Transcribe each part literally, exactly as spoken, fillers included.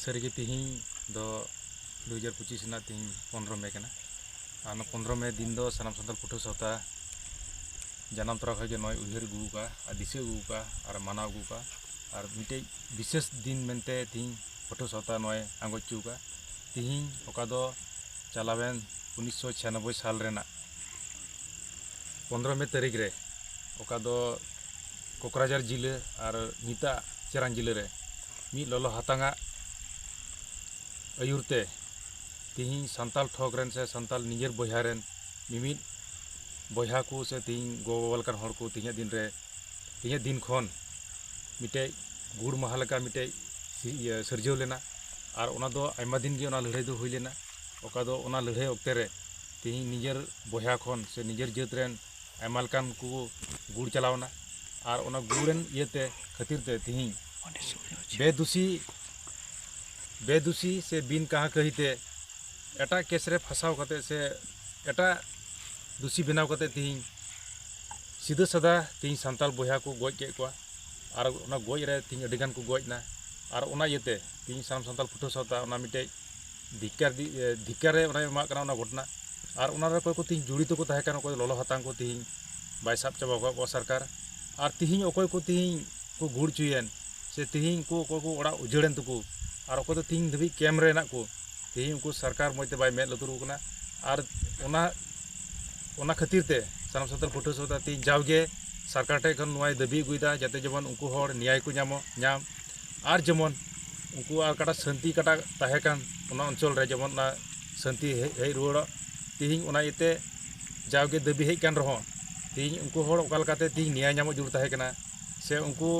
ᱥᱟᱹᱨᱤᱜᱮ ᱛᱤᱦᱤᱧ ᱫᱚ ᱫᱩ ᱦᱟᱡᱟᱨ ᱯᱚᱸᱪᱤᱥ ᱨᱮᱱᱟᱜ ᱛᱤᱦᱤᱧ ᱯᱚᱱᱨᱚ ᱢᱮ ᱠᱟᱱᱟ᱾ ᱟᱨ ᱚᱱᱟ ᱯᱚᱱᱨᱚ ᱢᱮ ᱫᱤᱱ ᱫᱚ ᱥᱟᱱᱟᱢ ᱥᱟᱱᱛᱟᱲ ᱯᱟᱹᱴᱷᱩᱣᱟᱹ ᱥᱟᱶᱛᱟ ᱡᱟᱱᱟᱢ ᱛᱚᱨᱟ ᱠᱷᱚᱱ ᱜᱮ ᱱᱚᱜᱼᱚᱭ ᱩᱭᱦᱟᱹᱨ ᱟᱹᱜᱩ ᱟᱠᱟᱫᱼᱟ ᱟᱨ ᱫᱤᱥᱟᱹ ᱟᱹᱜᱩ ᱟᱠᱟᱫᱼᱟ ᱟᱨ ᱢᱟᱱᱟᱣ ᱟᱹᱜᱩ ᱟᱠᱟᱫᱼᱟ᱾ ᱟᱨ ᱢᱤᱫᱴᱮᱡ ᱵᱤᱥᱮᱥ ᱫᱤᱱ ᱢᱮᱱᱛᱮ ᱛᱤᱦᱤᱧ ᱯᱟᱹᱴᱷᱩᱣᱟᱹ ᱥᱟᱶᱛᱟ ᱱᱚᱜᱼᱚᱭ ᱟᱸᱜᱚᱪ ᱦᱚᱪᱚ ᱟᱠᱟᱫᱼᱟ᱾ ᱛᱤᱦᱤᱧ ᱚᱠᱟ ᱫᱚ ᱪᱟᱞᱟᱣᱮᱱ ᱩᱱᱤᱥᱥᱚ ᱪᱷᱤᱭᱟᱱᱚᱵᱵᱳᱭ ᱥᱟᱞ ᱨᱮᱱᱟᱜ ᱯᱚᱱᱨᱚ ᱢᱮ ᱛᱟᱹᱨᱤᱠᱷ ᱨᱮ, ᱚᱠᱟ ᱫᱚ ᱠᱚᱠᱨᱟᱡᱷᱟᱨ ᱡᱤᱞᱟᱹ ᱟᱨ ᱱᱤᱛᱟᱜ ᱪᱮᱨᱟᱱ ᱡᱤᱞᱟᱹ ᱨᱮ ᱢᱤᱫ ᱞᱚᱞᱚ ᱦᱟᱛᱟᱝᱟᱜ ᱟᱹᱭᱩᱨ ᱛᱮ ᱛᱤᱦᱤᱧ ᱥᱟᱱᱛᱟᱞ ᱴᱷᱚᱠ ᱨᱮᱱ ᱥᱮ ᱥᱟᱱᱛᱟᱞ ᱱᱤᱡᱮᱨ ᱵᱚᱭᱦᱟ ᱨᱮᱱ ᱢᱤᱢᱤᱫ ᱵᱚᱭᱦᱟ ᱠᱚ ᱥᱮ ᱛᱤᱦᱤᱧ ᱜᱚ ᱵᱟᱵᱟ ᱞᱮᱠᱟᱱ ᱦᱚᱲ ᱠᱚ ᱛᱤᱦᱤᱧᱟᱜ ᱫᱤᱱ ᱨᱮ, ᱛᱤᱦᱤᱧᱟᱜ ᱫᱤᱱ ᱠᱷᱚᱱ ᱢᱤᱫᱴᱮᱡ ᱜᱩᱲ ᱢᱟᱦᱟ ᱞᱮᱠᱟ ᱢᱤᱫᱴᱮᱡ ᱥᱤ-, ᱤᱭᱟᱹ ᱥᱤᱨᱡᱟᱹᱣ ᱞᱮᱱᱟ᱾ ᱟᱨ ᱚᱱᱟ ᱫᱚ ᱟᱭᱢᱟ ᱫᱤᱱ ᱜᱮ ᱚᱱᱟ ᱞᱟᱹᱲᱦᱟᱹᱭ ᱫᱚ ᱦᱩᱭ ᱞᱮᱱᱟ᱾ ᱚᱠᱟ ᱫᱚ ᱚᱱᱟ ᱞᱟᱹᱲᱦᱟᱹᱭ ᱚᱠᱛᱮ ᱨᱮ ᱛᱤᱦᱤᱧ ᱱᱤᱡᱮᱨ ᱵᱚᱭᱦᱟ ᱠᱷᱚᱱ ᱥᱮ ᱱᱤᱡᱮᱨ ᱡᱟᱹᱛ ᱨᱮᱱ ᱟᱭᱢᱟ ᱞᱮᱠᱟᱱ ᱠᱚ ᱜᱩᱲ ᱪᱟᱞᱟᱣᱱᱟ᱾ ᱟᱨ ᱚᱱᱟ ᱜᱩᱲ ᱨᱮᱱ ᱤᱭᱟᱹᱛᱮ ᱠᱷᱟᱹᱛᱤᱨ ᱛᱮ ᱛᱤᱦᱤᱧ ᱵᱮᱫᱩᱥᱤ, ᱵᱮᱫᱩᱥᱤ ᱥᱮ ᱵᱤᱱ ᱠᱟᱦᱟ ᱠᱟᱹᱦᱤ ᱛᱮ ᱮᱴᱟᱜ ᱠᱮᱥ ᱨᱮ ᱯᱷᱟᱸᱥᱟᱣ ᱠᱟᱛᱮ ᱥᱮ ᱮᱴᱟᱜ ᱫᱩᱥᱤ ᱵᱮᱱᱟᱣ ᱠᱟᱛᱮ ᱛᱤᱦᱤᱧ ᱥᱤᱫᱷᱟᱹ ᱥᱟᱫᱟ ᱛᱤᱦᱤᱧ ᱥᱟᱱᱛᱟᱲ ᱵᱚᱭᱦᱟ ᱠᱚ ᱜᱚᱡ ᱠᱮᱫ ᱠᱚᱣᱟ᱾ ᱟᱨ ᱚᱱᱟ ᱜᱚᱡ ᱨᱮ ᱛᱤᱦᱤᱧ ᱟᱹᱰᱤ ᱜᱟᱱ ᱠᱚ ᱜᱚᱡ ᱮᱱᱟ᱾ ᱟᱨ ᱚᱱᱟ ᱤᱭᱟᱹᱛᱮ ᱛᱤᱦᱤᱧ ᱥᱟᱱᱟᱢ ᱥᱟᱱᱛᱟᱲ ᱯᱟᱹᱴᱷᱩᱣᱟᱹ ᱥᱟᱶᱛᱟ ᱚᱱᱟ ᱢᱤᱫᱴᱮᱡ ᱫᱷᱤᱠᱠᱟᱨ ᱫᱤ-, ᱮ, ᱫᱷᱤᱠᱠᱟᱨ ᱨᱮ ᱚᱱᱟᱭ ᱮᱢᱟᱜ ᱠᱟᱱᱟ ᱚᱱᱟ ᱜᱷᱚᱴᱚᱱᱟ᱾ ᱟᱨ ᱚᱱᱟ ᱨᱮ ᱚᱠᱚᱭ ᱠᱚ ᱛᱤᱦᱤᱧ ᱡᱚᱲᱤᱛᱚ ᱠᱚ ᱛᱟᱦᱮᱸ ᱠᱟᱱᱟ, ᱚᱠᱚᱭ ᱞᱚᱞᱚ ᱦᱟᱛᱟᱝ ᱠᱚ ᱛᱤᱦᱤᱧ ᱵᱟᱭ ᱥᱟᱵ ᱪᱟᱵᱟ ᱟᱠᱟᱫ ᱠᱚᱣᱟ ᱥᱚᱨᱠᱟᱨ᱾ ᱟᱨ ᱛᱤᱦᱤᱧ ᱚᱠᱚᱭ ᱠᱚ ᱛᱤᱦᱤᱧ ᱠᱚ ᱜᱩᱲ ᱦᱚᱪᱚᱭᱮᱱ ᱥᱮ ᱛᱤᱦᱤᱧ ᱠᱚ ᱚᱠᱚᱭ ᱠᱚ ᱚᱲᱟᱜ ᱩᱡᱟᱹᱲᱮᱱ ᱛᱟᱠᱚ ᱟᱨ ᱚᱠᱚᱭ ᱫᱚ ᱛᱤᱦᱤᱧ ᱫᱷᱟᱹᱵᱤᱡ ᱠᱮᱢᱯ ᱨᱮ ᱦᱮᱱᱟᱜ ᱠᱚ, ᱛᱤᱦᱤᱧ ᱩᱱᱠᱩ ᱥᱚᱨᱠᱟᱨ ᱢᱚᱡᱽ ᱛᱮ ᱵᱟᱭ ᱢᱮᱫ ᱞᱩᱛᱩᱨ ᱟᱠᱚ ᱠᱟᱱᱟ᱾ ᱟᱨ ᱚᱱᱟ, ᱚᱱᱟ ᱠᱷᱟᱹᱛᱤᱨ ᱛᱮ ᱥᱟᱱᱟᱢ ᱥᱟᱱᱛᱟᱲ ᱯᱟᱹᱴᱷᱩᱣᱟᱹ ᱥᱟᱶᱛᱟ ᱛᱤᱦᱤᱧ ᱡᱟᱣᱜᱮ ᱥᱚᱨᱠᱟᱨ ᱴᱷᱮᱱ ᱠᱷᱚᱱ ᱱᱚᱣᱟᱭ ᱫᱟᱹᱵᱤ ᱟᱹᱜᱩᱭᱮᱫᱟ, ᱡᱟᱛᱮ ᱡᱮᱢᱚᱱ ᱩᱱᱠᱩ ᱦᱚᱲ ᱱᱮᱭᱟᱭ ᱠᱚ ᱧᱟᱢᱚᱜ, ᱧᱟᱢ᱾ ᱟᱨ ᱡᱮᱢᱚᱱ ᱩᱱᱠᱩ ᱟᱨ ᱚᱠᱟᱴᱟᱜ ᱥᱟᱹᱱᱛᱤ ᱚᱠᱟᱴᱟᱜ ᱛᱟᱦᱮᱸ ᱠᱟᱱ ᱚᱱᱟ ᱚᱧᱪᱚᱞ ᱨᱮ ᱡᱮᱢᱚᱱ ᱚᱱᱟ ᱥᱟᱹᱱᱛᱤ ᱦᱮᱡ, ᱦᱮᱡ ᱨᱩᱣᱟᱹᱲᱚᱜ᱾ ᱛᱤᱦᱤᱧ ᱚᱱᱟ ᱤᱭᱟᱹᱛᱮ ᱡᱟᱣᱜᱮ ᱫᱟᱹᱵᱤ ᱦᱮᱡ ᱠᱟᱱ ᱨᱮᱦᱚᱸ, ᱛᱤᱦᱤᱧ ᱩᱱᱠᱩ ᱦᱚᱲ ᱚᱠᱟ ᱞᱮᱠᱟᱛᱮ ᱛᱤᱦᱤᱧ ᱱᱮᱭᱟᱭ ᱧᱟᱢᱚᱜ ᱡᱟᱹᱨᱩᱲ ᱛᱟᱦᱮᱸ ᱠᱟᱱᱟ, ᱥᱮ ᱩᱱᱠᱩ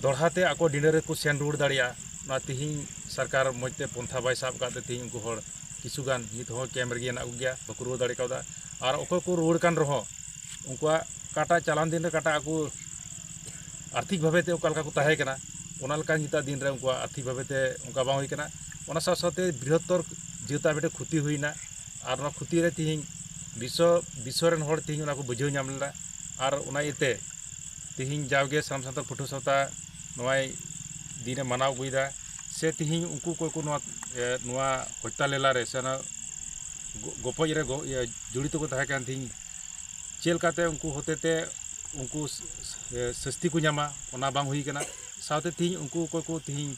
ᱫᱚᱲᱦᱟ ᱛᱮ ᱟᱠᱚ ᱰᱤᱸᱰᱟᱹ ᱨᱮᱠᱚ ᱥᱮᱱ ᱨᱩᱣᱟᱹᱲ ᱫᱟᱲᱮᱭᱟᱜᱼᱟ, ᱚᱱᱟ ᱛᱤᱦᱤᱧ ᱥᱚᱨᱠᱟᱨ ᱢᱚᱡᱽ ᱛᱮ ᱯᱚᱱᱛᱷᱟ ᱵᱟᱭ ᱥᱟᱵ ᱟᱠᱟᱫ ᱛᱮ ᱛᱤᱦᱤᱧ ᱩᱱᱠᱩ ᱦᱚᱲ ᱠᱤᱪᱷᱩ ᱜᱟᱱ ᱱᱤᱛ ᱦᱚᱸ ᱠᱮᱢᱯ ᱨᱮᱜᱮ ᱦᱮᱱᱟᱜ ᱠᱚᱜᱮᱭᱟ, ᱵᱟᱠᱚ ᱨᱩᱣᱟᱹᱲ ᱫᱟᱲᱮ ᱠᱟᱣᱫᱟ᱾ ᱟᱨ ᱚᱠᱚᱭ ᱠᱚ ᱨᱩᱣᱟᱹᱲ ᱠᱟᱱ ᱨᱮᱦᱚᱸ ᱩᱱᱠᱩᱣᱟᱜ ᱚᱠᱟᱴᱟᱜ ᱪᱟᱞᱟᱣᱮᱱ ᱫᱤᱱ ᱨᱮ ᱚᱠᱟᱴᱟᱜ ᱟᱠᱚ ᱟᱨᱛᱷᱤᱠ ᱵᱷᱟᱵᱮ ᱛᱮ ᱚᱠᱟ ᱞᱮᱠᱟ ᱠᱚ ᱛᱟᱦᱮᱸ ᱠᱟᱱᱟ, ᱚᱱᱟ ᱞᱮᱠᱟ ᱱᱤᱛᱟᱜ ᱫᱤᱱ ᱨᱮ ᱩᱱᱠᱩᱣᱟᱜ ᱟᱨᱛᱷᱤᱠ ᱵᱷᱟᱵᱮ ᱛᱮ ᱚᱱᱠᱟ ᱵᱟᱝ ᱦᱩᱭ ᱠᱟᱱᱟ᱾ ᱚᱱᱟ ᱥᱟᱶ ᱥᱟᱶᱛᱮ ᱵᱨᱤᱦᱚᱛᱛᱚᱨ ᱡᱟᱹᱛᱟᱜ ᱢᱤᱫᱴᱮᱱ ᱠᱷᱚᱛᱤ ᱦᱩᱭᱱᱟ᱾ ᱟᱨ ᱚᱱᱟ ᱠᱷᱚᱛᱤ ᱨᱮ ᱛᱤᱦᱤᱧ ᱵᱤᱥᱥᱚ, ᱵᱤᱥᱥᱚ ᱨᱮᱱ ᱦᱚᱲ ᱛᱤᱦᱤᱧ ᱚᱱᱟ ᱠᱚ ᱵᱩᱡᱷᱟᱹᱣ ᱧᱟᱢ ᱞᱮᱫᱟ᱾ ᱟᱨ ᱚᱱᱟ ᱤᱭᱟᱹᱛᱮ ᱛᱤᱦᱤᱧ ᱡᱟᱣᱜᱮ ᱥᱟᱱᱟᱢ ᱥᱟᱱᱛᱟᱲ ᱯᱟᱹᱴᱷᱩᱣᱟᱹ ᱥᱟᱶᱛᱟ ᱱᱚᱣᱟᱭ ᱫᱤᱱᱮ ᱢᱟᱱᱟᱣ ᱟᱹᱜᱩᱭᱮᱫᱟ᱾ ᱥᱮ ᱛᱤᱦᱤᱧ ᱩᱱᱠᱩ ᱚᱠᱚᱭ ᱠᱚ ᱱᱚᱣᱟ, ᱮ, ᱱᱚᱣᱟ ᱦᱚᱛᱛᱟ ᱞᱮᱞᱟ ᱨᱮ ᱥᱮ ᱚᱱᱟ ᱜᱚ-, ᱜᱚᱯᱚᱡ ᱨᱮ ᱜᱚ-, ᱤᱭᱟᱹ, ᱡᱚᱲᱤᱛᱚ ᱠᱚ ᱛᱟᱦᱮᱸ ᱠᱟᱱ, ᱛᱤᱦᱤᱧ ᱪᱮᱫ ᱞᱮᱠᱟᱛᱮ ᱩᱱᱠᱩ ᱦᱚᱛᱮᱛᱮ ᱩᱱᱠᱩ ᱥ-, ᱥ-, ᱮ, ᱥᱟᱹᱥᱛᱤ ᱠᱚ ᱧᱟᱢᱟ, ᱚᱱᱟ ᱵᱟᱝ ᱦᱩᱭ ᱠᱟᱱᱟ᱾ ᱥᱟᱶᱛᱮ ᱛᱤᱦᱤᱧ ᱩᱱᱠᱩ ᱚᱠᱚᱭ ᱠᱚ ᱛᱤᱦᱤᱧ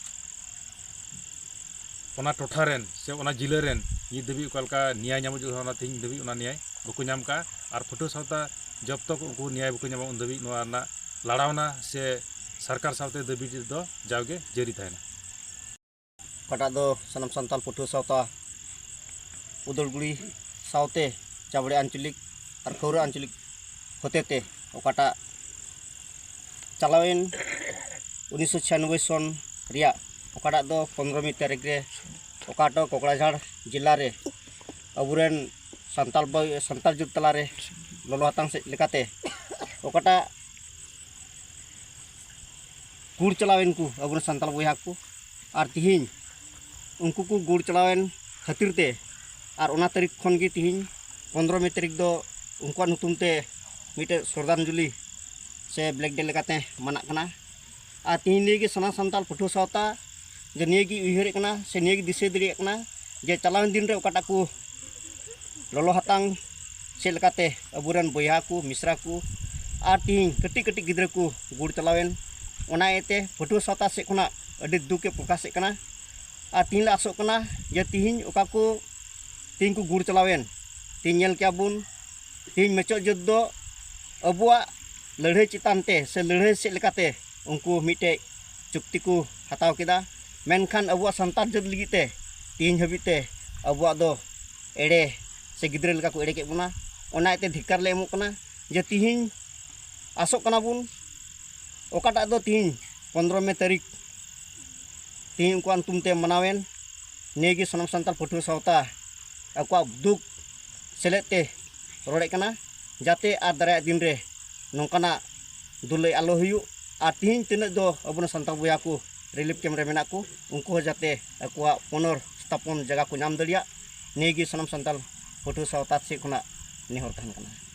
ᱚᱱᱟ ᱴᱚᱴᱷᱟ ᱨᱮᱱ ᱥᱮ ᱚᱱᱟ ᱡᱤᱞᱟᱹ ᱨᱮᱱ ᱱᱤᱛ ᱫᱷᱟᱹᱵᱤᱡ ᱚᱠᱟ ᱞᱮᱠᱟ ᱱᱮᱭᱟᱭ ᱧᱟᱢᱚᱜ ᱡᱟᱹᱨᱩᱲ, ᱚᱱᱟ ᱛᱤᱦᱤᱧ ᱫᱷᱟᱹᱵᱤᱡ ᱚᱱᱟ ᱱᱮᱭᱟᱭ ᱵᱟᱠᱚ ᱧᱟᱢ ᱠᱟᱜᱼᱟ᱾ ᱟᱨ ᱯᱟᱹᱴᱷᱩᱣᱟᱹ ᱥᱟᱶᱛᱟ ᱡᱚᱵ ᱛᱚᱠ ᱩᱱᱠᱩ ᱱᱮᱭᱟᱭ ᱵᱟᱠᱚ ᱧᱟᱢᱟ, ᱩᱱ ᱫᱷᱟᱹᱵᱤᱡ ᱱᱚᱣᱟ ᱨᱮᱱᱟᱜ ᱞᱟᱲᱟᱣᱱᱟ ᱥᱮ ᱥᱚᱨᱠᱟᱨ ᱥᱟᱶᱛᱮ ᱫᱟᱹᱵᱤ ᱫᱚ ᱡᱟᱣᱜᱮ ᱡᱟᱹᱨᱤ ᱛᱟᱦᱮᱱᱟ᱾ ᱚᱠᱟᱴᱟᱜ ᱫᱚ ᱥᱟᱱᱟᱢ ᱥᱟᱱᱛᱟᱲ ᱯᱟᱹᱴᱷᱩᱣᱟᱹ ᱥᱟᱶᱛᱟ ᱩᱫᱟᱹᱲᱜᱩᱲᱤ ᱥᱟᱶᱛᱮ ᱪᱟᱵᱲᱮ ᱟᱧᱪᱚᱞᱤᱠ ᱟᱨ ᱠᱷᱟᱹᱣᱨᱟᱹ ᱟᱧᱪᱚᱞᱤᱠ ᱦᱚᱛᱮᱛᱮ ᱚᱠᱟᱴᱟᱜ ᱪᱟᱞᱟᱣᱮᱱ ᱩᱱᱤᱥᱥᱚ ᱪᱷᱤᱭᱟᱱᱚᱵᱵᱳᱭ ᱥᱚᱱ ᱨᱮᱭᱟᱜ ᱚᱠᱟᱴᱟᱜ ᱫᱚ ᱯᱚᱱᱨᱚᱢᱤ ᱛᱟᱹᱨᱤᱠᱷ ᱨᱮ ᱚᱠᱟᱴᱟᱜ ᱠᱚᱠᱲᱟᱡᱷᱟᱲ ᱡᱮᱞᱟ ᱨᱮ ᱟᱵᱚᱨᱮᱱ ᱥᱟᱱᱛᱟᱲ ᱵᱚᱭ-, ᱥᱟᱱᱛᱟᱲ ᱡᱟᱹᱛ ᱛᱟᱞᱟᱨᱮ ᱞᱚᱞᱚ ᱦᱟᱛᱟᱝ ᱥᱮᱫ ᱞᱮᱠᱟᱛᱮ ᱚᱠᱟᱴᱟᱜ ᱜᱩᱲ ᱪᱟᱞᱟᱣᱮᱱ ᱠᱚ ᱟᱵᱚᱨᱮᱱ ᱥᱟᱱᱛᱟᱲ ᱵᱚᱭᱦᱟ ᱠᱚ, ᱟᱨ ᱛᱤᱦᱤᱧ ᱩᱱᱠᱩ ᱠᱚ ᱜᱩᱲ ᱪᱟᱞᱟᱣᱮᱱ ᱠᱷᱟᱹᱛᱤᱨ ᱛᱮ ᱟᱨ ᱚᱱᱟ ᱛᱟᱹᱨᱤᱠᱷ ᱠᱷᱚᱱ ᱜᱮ ᱛᱤᱦᱤᱧ ᱯᱚᱱᱨᱚᱢᱤ ᱛᱟᱹᱨᱤᱠᱷ ᱫᱚ ᱩᱱᱠᱩᱣᱟᱜ ᱧᱩᱛᱩᱢ ᱛᱮ ᱢᱤᱫᱴᱮᱡ ᱥᱨᱚᱫᱷᱟᱧᱡᱚᱞᱤ ᱥᱮ ᱵᱞᱮᱠ ᱰᱮ ᱞᱮᱠᱟᱛᱮ ᱢᱟᱱᱟᱜ ᱠᱟᱱᱟ᱾ ᱟᱨ ᱛᱤᱦᱤᱧ ᱱᱤᱭᱟᱹ ᱜᱮ ᱥᱟᱱᱟᱢ ᱥᱟᱱᱛᱟᱲ ᱯᱟᱹᱴᱷᱩᱣᱟᱹ ᱥᱟᱶᱛᱟ ᱡᱮ ᱱᱤᱭᱟᱹ ᱜᱮ ᱩᱭᱦᱟᱹᱨᱮᱫ ᱠᱟᱱᱟ ᱥᱮ ᱱᱤᱭᱟᱹ ᱜᱮ ᱫᱤᱥᱟᱹ ᱫᱟᱲᱮᱭᱟᱜ ᱠᱟᱱᱟ ᱡᱮ ᱪᱟᱞᱟᱣᱮᱱ ᱫᱤᱱ ᱨᱮ ᱚᱠᱟᱴᱟᱜ ᱠᱚ ᱞᱚᱞᱚ ᱦᱟᱛᱟᱝ ᱪᱮᱫ ᱞᱮᱠᱟᱛᱮ ᱟᱵᱚᱨᱮᱱ ᱵᱚᱭᱦᱟ ᱠᱚ, ᱢᱤᱥᱨᱟ ᱠᱚ ᱟᱨ ᱛᱤᱦᱤᱧ ᱠᱟᱹᱴᱤᱡ ᱠᱟᱹᱴᱤᱡ ᱜᱤᱫᱽᱨᱟᱹ ᱠᱚ ᱜᱩᱲ ᱪᱟᱞᱟᱣᱮᱱ, ᱚᱱᱟ ᱤᱭᱟᱹᱛᱮ ᱯᱟᱹᱴᱷᱩᱣᱟᱹ ᱥᱟᱶᱛᱟ ᱥᱮᱫ ᱠᱷᱚᱱᱟᱜ ᱟᱹᱰᱤ ᱫᱩᱠ ᱮ ᱯᱨᱚᱠᱟᱥᱮᱫ ᱠᱟᱱᱟ᱾ ᱟᱨ ᱛᱤᱦᱤᱧ ᱞᱮ ᱟᱥᱚᱜ ᱠᱟᱱᱟ ᱡᱮ ᱛᱤᱦᱤᱧ ᱚᱠᱟ ᱠᱚ ᱛᱤᱦᱤᱧ ᱠᱚ ᱜᱩᱲ ᱪᱟᱞᱟᱣᱮᱱ, ᱛᱤᱦᱤᱧ ᱧᱮᱞ ᱠᱮᱜᱼᱟ ᱵᱚᱱ ᱛᱤᱦᱤᱧ ᱢᱮᱪᱚᱫ ᱡᱟᱹᱛ ᱫᱚ ᱟᱵᱚᱣᱟᱜ ᱞᱟᱹᱲᱦᱟᱹᱭ ᱪᱮᱛᱟᱱ ᱛᱮ ᱥᱮ ᱞᱟᱹᱲᱦᱟᱹᱭ ᱥᱮᱫ ᱞᱮᱠᱟᱛᱮ ᱩᱱᱠᱩ ᱢᱤᱫᱴᱮᱡ ᱪᱩᱠᱛᱤ ᱠᱚ ᱦᱟᱛᱟᱣ ᱠᱮᱫᱟ᱾ ᱢᱮᱱᱠᱷᱟᱱ ᱟᱵᱚᱣᱟᱜ ᱥᱟᱱᱛᱟᱲ ᱡᱟᱹᱛ ᱞᱟᱹᱜᱤᱫ ᱛᱮ ᱛᱤᱦᱤᱧ ᱦᱟᱹᱵᱤᱡ ᱛᱮ ᱟᱵᱚᱣᱟᱜ ᱫᱚ ᱮᱲᱮ ᱥᱮ ᱜᱤᱫᱽᱨᱟᱹ ᱞᱮᱠᱟ ᱠᱚ ᱮᱲᱮ ᱠᱮᱫ ᱵᱚᱱᱟ᱾ ᱚᱱᱟ ᱤᱭᱟᱹᱛᱮ ᱫᱷᱤᱠᱠᱟᱨ ᱞᱮ ᱮᱢᱚᱜ ᱠᱟᱱᱟ ᱡᱮ ᱛᱤᱦᱤᱧ ᱟᱥᱚᱜ ᱠᱟᱱᱟ ᱵᱚᱱ ᱚᱠᱟᱴᱟᱜ ᱫᱚ ᱛᱤᱦᱤᱧ ᱯᱚᱱᱨᱚ ᱢᱮ ᱛᱟᱹᱨᱤᱠᱷ ᱛᱤᱦᱤᱧ ᱩᱱᱠᱩᱣᱟᱜ ᱧᱩᱛᱩᱢ ᱛᱮ ᱢᱟᱱᱟᱣᱮᱱ, ᱱᱤᱭᱟᱹ ᱜᱮ ᱥᱟᱱᱟᱢ ᱥᱟᱱᱛᱟᱲ ᱯᱟᱹᱴᱷᱩᱣᱟᱹ ᱥᱟᱶᱛᱟ ᱟᱠᱚᱣᱟᱜ ᱫᱩᱠ ᱥᱮᱞᱮᱫ ᱛᱮ ᱨᱚᱲᱮᱫ ᱠᱟᱱᱟ, ᱡᱟᱛᱮ ᱟᱨ ᱫᱟᱨᱟᱭᱟᱜ ᱫᱤᱱ ᱨᱮ ᱱᱚᱝᱠᱟᱱᱟᱜ ᱫᱩᱞᱟᱹᱭ ᱟᱞᱚ ᱦᱩᱭᱩᱜ᱾ ᱟᱨ ᱛᱤᱦᱤᱧ ᱛᱤᱱᱟᱹᱜ ᱫᱚ ᱟᱵᱚᱨᱮᱱ ᱥᱟᱱᱛᱟᱲ ᱵᱚᱭᱦᱟ ᱠᱚ ᱨᱤᱞᱤᱯ ᱠᱮᱢᱯ ᱨᱮ ᱢᱮᱱᱟᱜ ᱠᱚ, ᱩᱱᱠᱩ ᱦᱚᱸ ᱡᱟᱛᱮ ᱟᱠᱚᱣᱟᱜ ᱯᱩᱱᱚᱨ ᱥᱛᱷᱟᱯᱚᱱ ᱡᱟᱭᱜᱟ ᱠᱚ ᱧᱟᱢ ᱫᱟᱲᱮᱭᱟᱜ, ᱱᱤᱭᱟᱹ ᱜᱮ ᱥᱟᱱᱟᱢ ᱥᱟᱱᱛᱟᱲ ᱯᱟᱹᱴᱷᱩᱣᱟᱹ ᱥᱟᱶᱛᱟ ᱥᱮᱫ ᱠᱷᱚᱱᱟᱜ ᱱᱮᱦᱚᱨ ᱛᱟᱦᱮᱱ ᱠᱟᱱᱟ᱾